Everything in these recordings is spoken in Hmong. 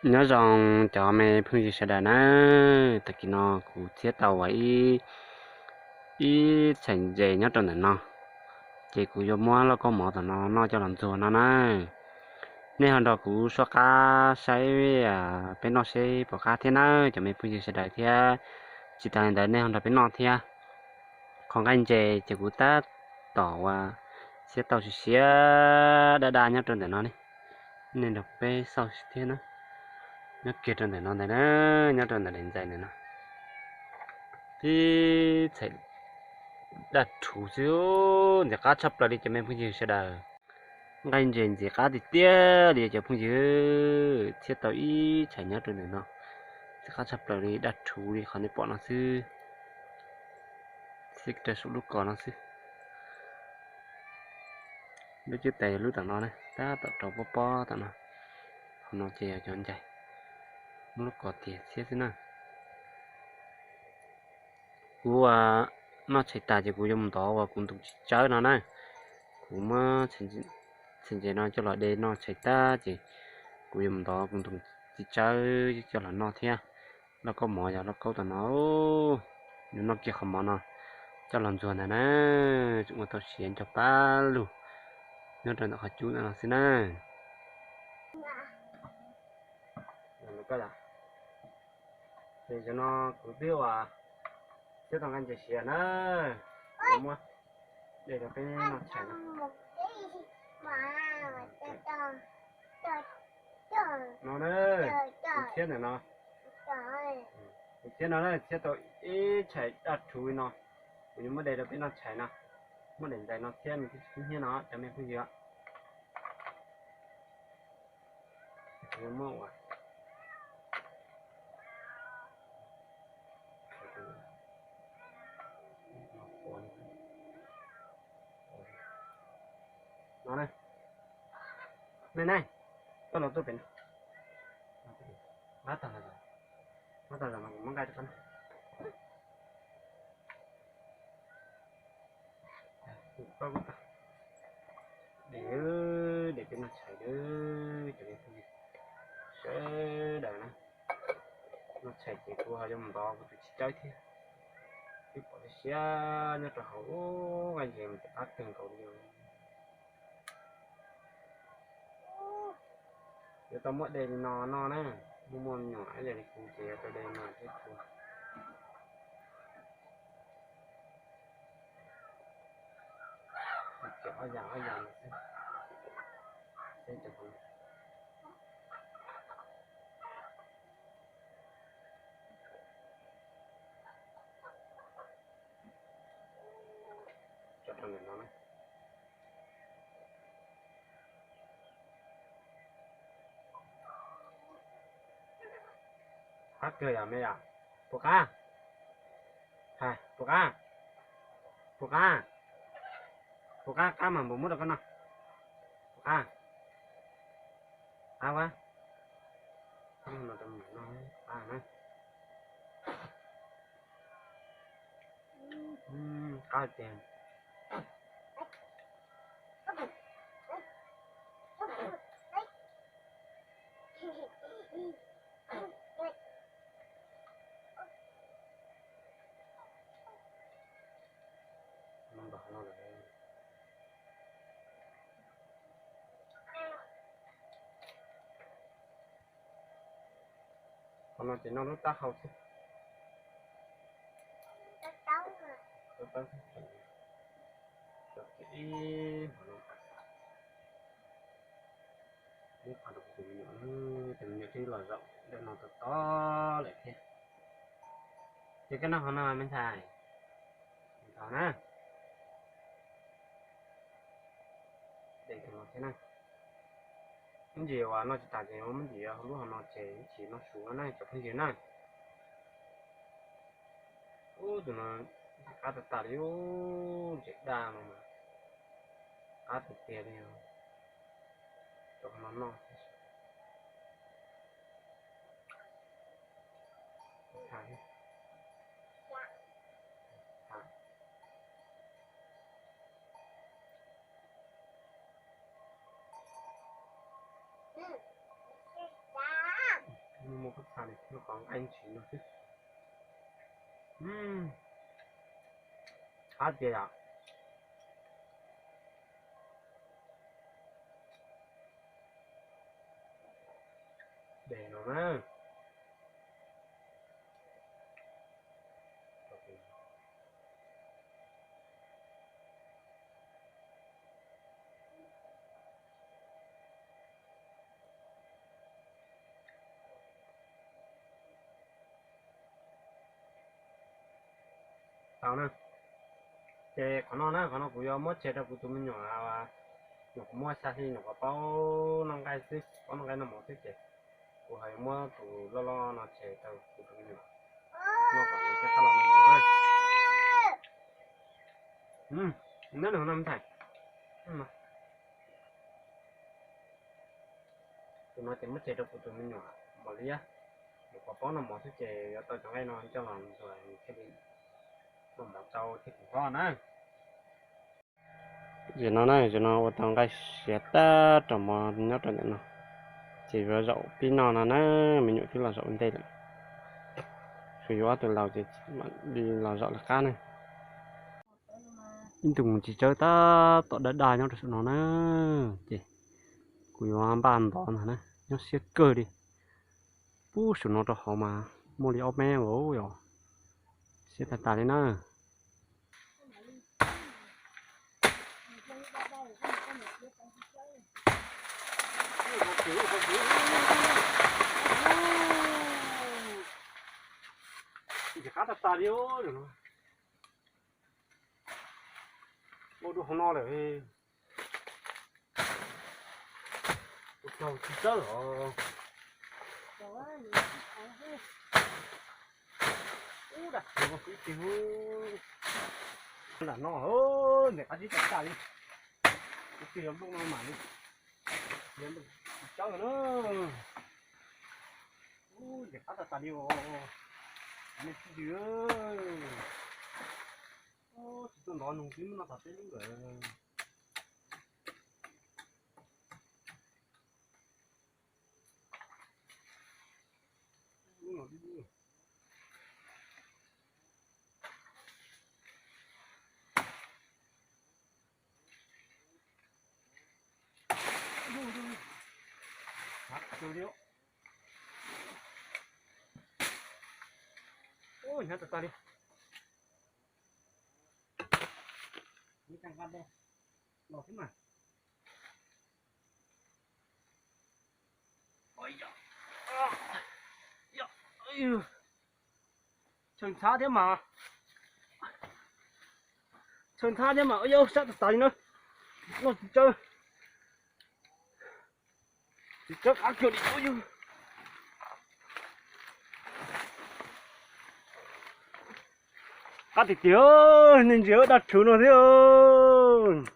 Nyob zoo cov me phooj ywg sawv daws na, tag kis no kuv thiab tau ua ib, ib txhais ntses nyob rau ntawm no, ces kuv yuav muab lauj kaub mov tom no noj coj los ntxuag no na. Nej ho nrog kuv soj qab saib peb noj seb puas qab thiab na cov me phooj ywg sawv daws thiab. Tsis tas li ntawd nej ho nrog peb noj thiab. Qhov nqaij ntses ces kuv tab tom ua siab tau siav siav daj daj nyob rau ntawm no ne. Nej nrog peb xauj thiab na. Nyob kiag rau ntawm no ntag na, nyob rau ntawm daim ntxais ntawm no. Tib txhais daj rhuv xwb, ntxim qab tshaj plaws li cov me phooj ywg sawv daws. Nqaij ntses ntxim qab tiag tiag li cov phooj ywg, thiab tau ib txhais nyob rau ntawm no. Ntxim qab tshaj plaws li, daj rhuv li qhov nej pom no xwb. Thiab rau saum lub kos no xwb. Lub cub tais yog lub tom no na, tab tom rau pob pob tom no. Qhov no ces yog cov ncais, muab lub kos tiag thiab xwb na. Kuv noj tshais tas ces kuv yuav mus ntov ua kuv tus txiv tsawb no na. Kuv muab txhais ntses no coj los de noj tshais tas ces kuv yuav mus ntov kuv tus txiv tsawb coj los noj thiab. Lauj kaub mov yog lauj kaub tom no, yuav noj kiag qhov mov no coj los ntxuag ntag na. Tseem ua tau siav nco pab lug nyob rau ntawm qhov cub ntawm no xwb na. Ces cov no kuv twb ua siab tau nqaij ntses siav na, kuv muab de rau peb noj tshais no. No na, kuv thiab ntawm no, kuv thiab no na, thiab tau ib txhais daj rhuv li no, kuv yuav muab de rau peb noj tshais no. Muab daim ntxais no thiab nws twb hnyiab no cov me phooj ywg. Kuv yuav muab ua no na. Nai nai, koj los tuaj pem no. Mab tag los, mab tag los mas kuv muab nqaij rau koj na. Koj kuj tag. Dej, dej peb noj tshais dawb, cov me phooj ywg sawv daws na. Noj tshais ces kuv ho yuav mus ntov kuv tus txiv tsawb thiab. Twb pom siab siab nyob rau hauv, nqaij ntses mas tab kawg nkaus li. Yuav tau muab de li no noj na, muaj muaj me nyuam ib yam li kuv ces yuav tau de li no thiab txhua. Ob yam ob yam xwb. Tso rau ntawm no na. Qab kawg yom me yom. Puas qab? Hais puas qab? Puas qab? Puas qab? Qab mas npus muab rau koj noj. Puas qab? Qab ua. Qab no, qab na. Qab tiag. Qhov no ces noj lub taub hau xwb. Ib hmo no, ib qho rau tus me nyuam, tus me nyuam twb los zaum ntawm no tos tos lawm thiab. Ces koj noj qhov no me ntxhais, ntxhais na. Ib ntsis uas noj tsis tas ces muab ntsis lub hauv no ces ib chim noj su no na cov phooj ywg na. Ub, tus no qab tag tas li, ub, ntses daj no mas qab tiag tiag li. Cov no noj Muaj kub txha li, noj qhov nqaij ntsis no xwb. Qab tiag yom. Des no na. Tau na. Ces qhov no na, qhov no kuv yuav muab tseg rau kuv tus me nyuam, nyuam qhuav muaj xya hli, nyuam qhuav paub noj nqaij xwb, paub noj nqaij noj mov xwb ces kuv ho yuav muab tus loj loj no tseg rau kuv tus me nyuam noj kom nws thiaj qab los noj mov na. Neb nws no me ntxhais. Tus no ces muab tseg rau kuv tus me nyuam mos liab, nyuam qhuav paub noj mov xwb ces yuav tau cov nqaij no coj los ntxuav thiaj li noj mov tau thiaj li hlob na. Ces no na, ces no ua tau nqaij siav tag rau mov nyob rau ntawm no, ces yuav zaum pib noj no na, me nyuam twb los zaum ua ntej lawm. Tsuas yus ob tug laus ces mam li los zaum lawv qab na. Ib ntus mus txiv tsawb tab tom daj daj nyob rau saum no na, ces kuv yuav npaj ntov ntag na, nyob siab kawg li. Pub saum no rau hauv mas muaj li ob mev os, siab tag tas li na. Ntxim qab tag tas li os. Ua dua hauv no lawm. Ua tau tsis txawb os. Ub, dab tsi ua kwv tij ub. Nram no, ntxim qab tib tag tas li. Kwv tij yog nplooj no mam li. Yog nplooj tsis txawb na. Ub, ntxim qab tag tas li os. Nej sib ywg. Tsis tuaj ntov noog twb muab noj tag peb lub lawm. Lub no twb dub. Hnyav tag tag li. Los xwb mas. Tshaw ntxhab thiab mas. Tshaw ntxhab thiab mas, ua yog sab tas tas li na. Noj tsis tsawb. Tsis tsawb qab kiag li ua yog. Qab tiag tiag, nej ntsia dab rhuv no thiab.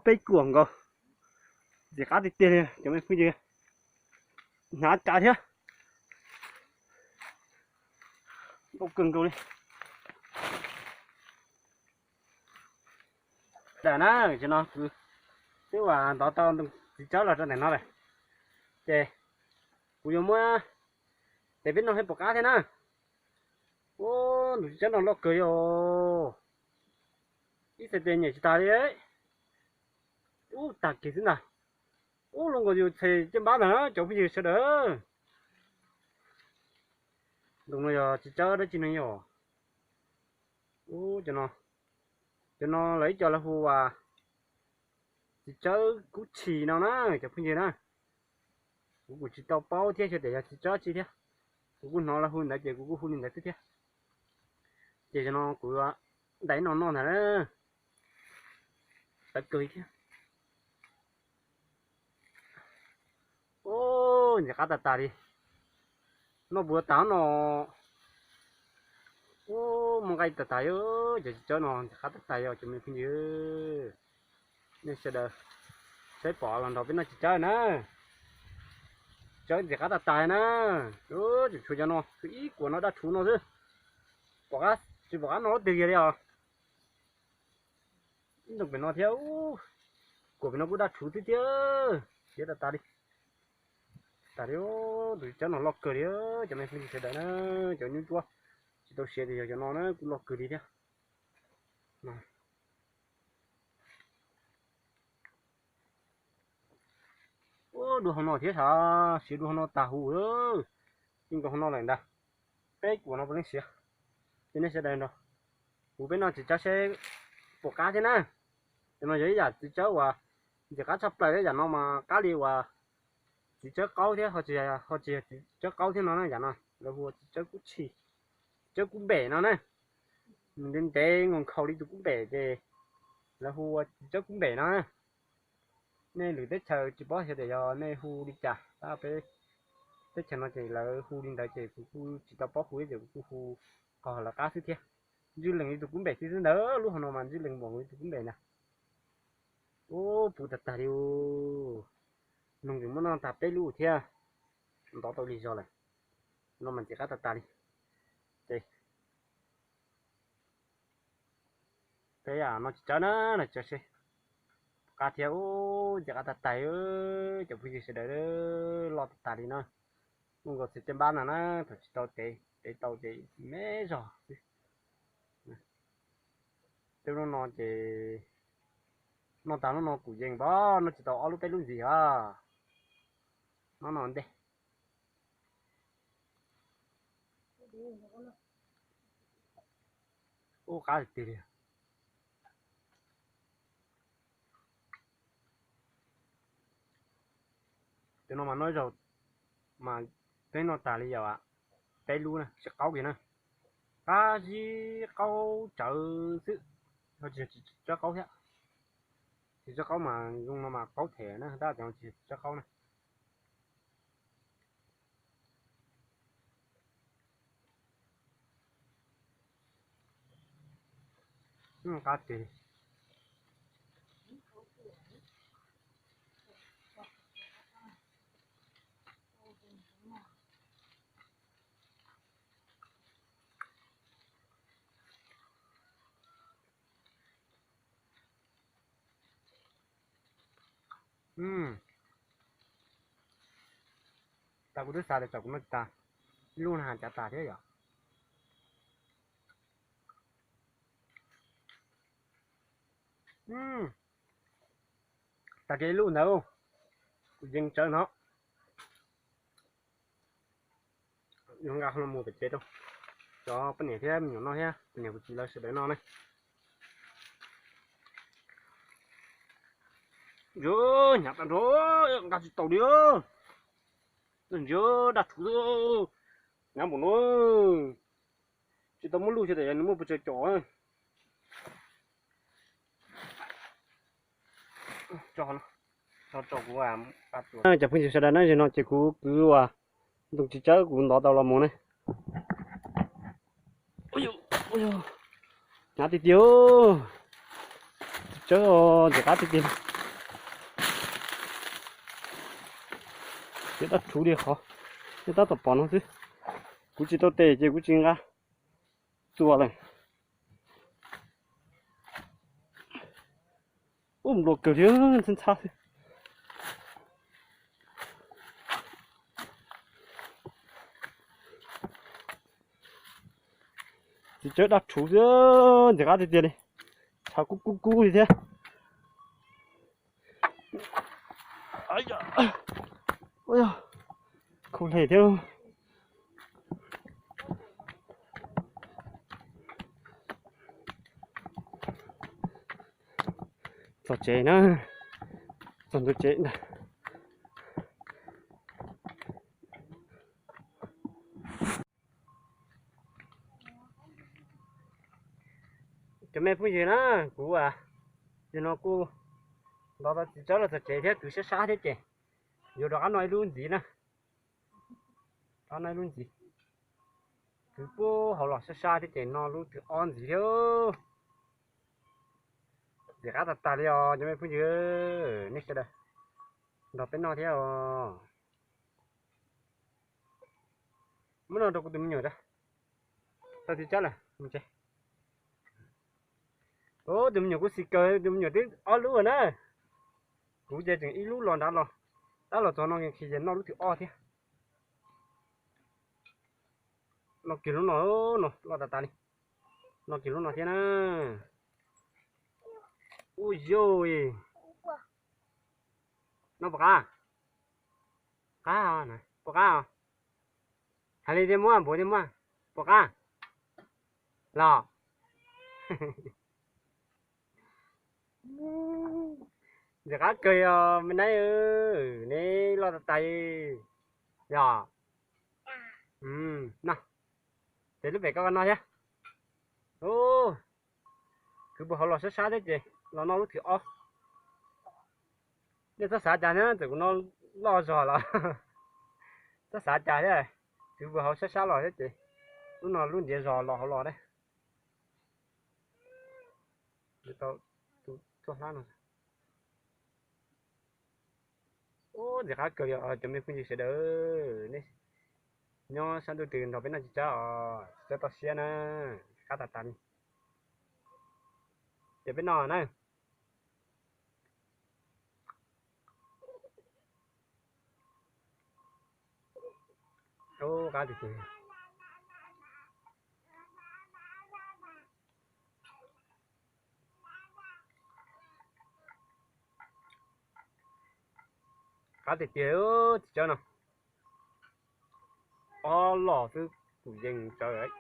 Peb kuam nkaus. Ntxim qab tiag tiag li cov me phooj ywg. Hnav cas thiab. Nkauj kawg nkaus li. Dam na, tam no kuv twb ua ntov tau txiv tsawb los rau ntawm no lawm. Ces kuv yuav muab, ces peb noj thiab pom qab thiab na. Ub, tus txiv tsawb no loj kawg li os. Ib txhais tes nyem tsis tas li. Ub, tag kis xwb ntag. Ub, zoo nkaus yus txhais caj npab ntag na cov phooj ywg sawv daws. Tus no yog txiv tsawb dab tsi no yog? Ub, cov no, cov no lawv ib co lawv hu ua txiv tsawb kub tshis no na cov phooj ywg na. Kuv kuj tsis tau paub thiab xyov tias yog txiv tsawb tsi thiab. Kuv kuj hnov lawv hu ntawd ces kuv kuj hu li ntawd xwb thiab. Ces cov no kuv ntais no noj ntag na. Tawv kawg thiab. Ub, ntxim qab tag tag li. Noj puas tas no. Ub, muaj nqaij tag tag, cov txiv tsawb no ntxim qab tag tag os cov me phooj ywg. Nej sawv daws saib pom los nrog peb noj txiv tsawb na. Tsawb ntxim qab tag tag na. Ub, tseem tshuav cov no, tshuav ib kuam no dab rhuv no xwb. Pom qab, tsis pom qab noj twg kiag li os. Ib ntoo pem no thiab, kuam pem no kuj dab rhuv xwb thiab. Siav tag tag li. tas li, tus txiv tsawb no loj kawg li, cov me phooj ywg sawv daws na, cov nyuj cuab tsis tau siav ces yog cov no na kuj loj kawg li thiab. Ua dua hauv no thiab, siav dua hauv no tas huv, yeej nkaus hauv no lawm ntag. Peb kuam no puav leej siav. Ces nej sawv daws nrog kuv peb noj txiv tsawb seb puas qab thiab na. Cov no yog ib yam txiv tsawb uas ntxim qab tshaj plaws thiab, yam no mas qab li uas txiv tsawb qaub thiab, ho tsis yog txiv tsawb qaub thiab no na, yam no lawv hu ua txiv tsawb kub tshis, txiv tsawb kub npem no na. Nws ntev ntev nkhaus nkhaus li tus kub npem ces lawv hu ua txiv tsawb kub npem no na. Nej lwm teb chaws tsis paub xyov tias yog nej hu li cas, tab peb teb chaws no ces lawv hu li ntawd ces kuv kuj tsis tau paub hu thiab ces kuv kuj hu qhov lawv qab xwb thiab. Ntswj lees li tus kub npem xwb ntawd, lub hauv no mas ntswj lees npaum li tus kub npem na. Ub, puv tag tag li. Noog tseem muab noj tag peb lub thiab, ntov tau lig zog lawm. No mas ntxim qab tag tag li. Ces peb no tsis tsawb na, no tsis tsawb seb. Qab thiab, ub, ntxim qab tag tag, cov phooj ywg sawv daws, loj tag tag li na. Muaj nkaus txiv tej npab no na, thaum tsis tau tev, tev tau ces me zog xwb. Tej lub no ces noj tag lub no kuj yeej npab, noj tsis tau ob lub peb lub ntxiv os. Noj no ntej. Ub, qab tiag tiag li. Cov no mas noj zaug mas peb noj tag li yog peb lub na, tsis qaub kiag na. Qab zib qaub tsawv xwb, ho tsis yog txiv tsawb qaub thiab. Txiv tsawb qaub mas zoo no mas qaub them na, tab cov no tsis yog txiv tsawb qaub na. Qab tiag. Tas kuv twb xav tias tsam kuv noj tsis tas, ib lub no has cav tas thiab yom. Tas kiag ib lub ntawd, kuv yeej tsawv no. Yuav nqa hlo mus pem tsev rau cov poj niam thiab me nyuam noj thiab, poj niam kuv txiv lawv sawv daws noj na. Yuav hnyav tag nrho, nqa tsis tau li. Ntsia daj rhuv, hnyav npaum no, tsis tau muab luj xyov tias yog nws muaj pes tsawg caum. Cov phooj ywg sawv daws na, zaum no ces kuv kwv uas ntoo txiv tsawb kuv ntov tau los mus ne. Hnyav tiag tiag, txiv tsawb ntxim qab tiag tiag. Ces dab rhuv li qhov nej tab tom pom no xwb. Kuv tsis tau tes ces kuv tsis nqa txuas lawm. Ub, nplua kawg li, ntxhab ntxhab xwb. Txiv tsawb daj rhuv xwb, ntxim qab tiag tiag li. Tshav kub kub kub li thiab. Khaub hle thiab. Txog tsev na, txog ntua tsev ntag. Cov me phooj ywg na, kuv zaum no kuj ntov tau txiv tsawb los txog tsev thiab, kwv sab sab thiab ces yuav rov qab noj ib lub ntxiv na. Rov qab noj ib lub ntxiv. Kwv puag hauv los sab sab thiab ces noj lub thib ob ntxiv thiab. Ntxim qab tag tag li os cov me phooj ywg, nej sawv daws nrog peb noj thiab os. Muab no rau kuv tus me nyuam, tau txiv tsawb lawm mus tsev. Tus me nyuam kuj xis kawg, tus me nyuam twb ob lub na. Kuv ces tseem ib lub los nrad los, tab los txog no nqhis ces noj lub thib ob thiab. No kiag lub no, no loj tas tas li. No kiag lub no thiab na. Ub yog, no puas qab? Qab, puas qab? Hais li thiaj muaj, npuav thiaj muaj. Puas qab los? Ntxim qab kawg yog me nab, neb loj tas tas li yog. No, ces lub pem koj no thiab. Kwv puag hauv los sab sab thiab ces los no lub thib ob. Nej txhob xav cas thiab, txawm kuv no loj zog los txhob xav cas thiab. Kwv puag hauv sab sab los thiab ces lub no lub ntiav zog los hauv los thiab. Tau tus tuaj hlab no. Ub, ntxim qab kawg li os cov me phooj ywg sawv daws, nej nyob sab ntuj twg nrog peb noj tsis tsab os, tsis txhob toj siab na, qab tas tas li. Ces peb noj na. Ub, qab tiag tiag. Qab tiag tiag, tsis tsawb no. Ob los xwb kuj yeej tsawb.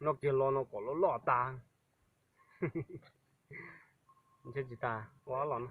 No kiag los no kom loj loj tas. Ntshe tsis tas, ua ob los no.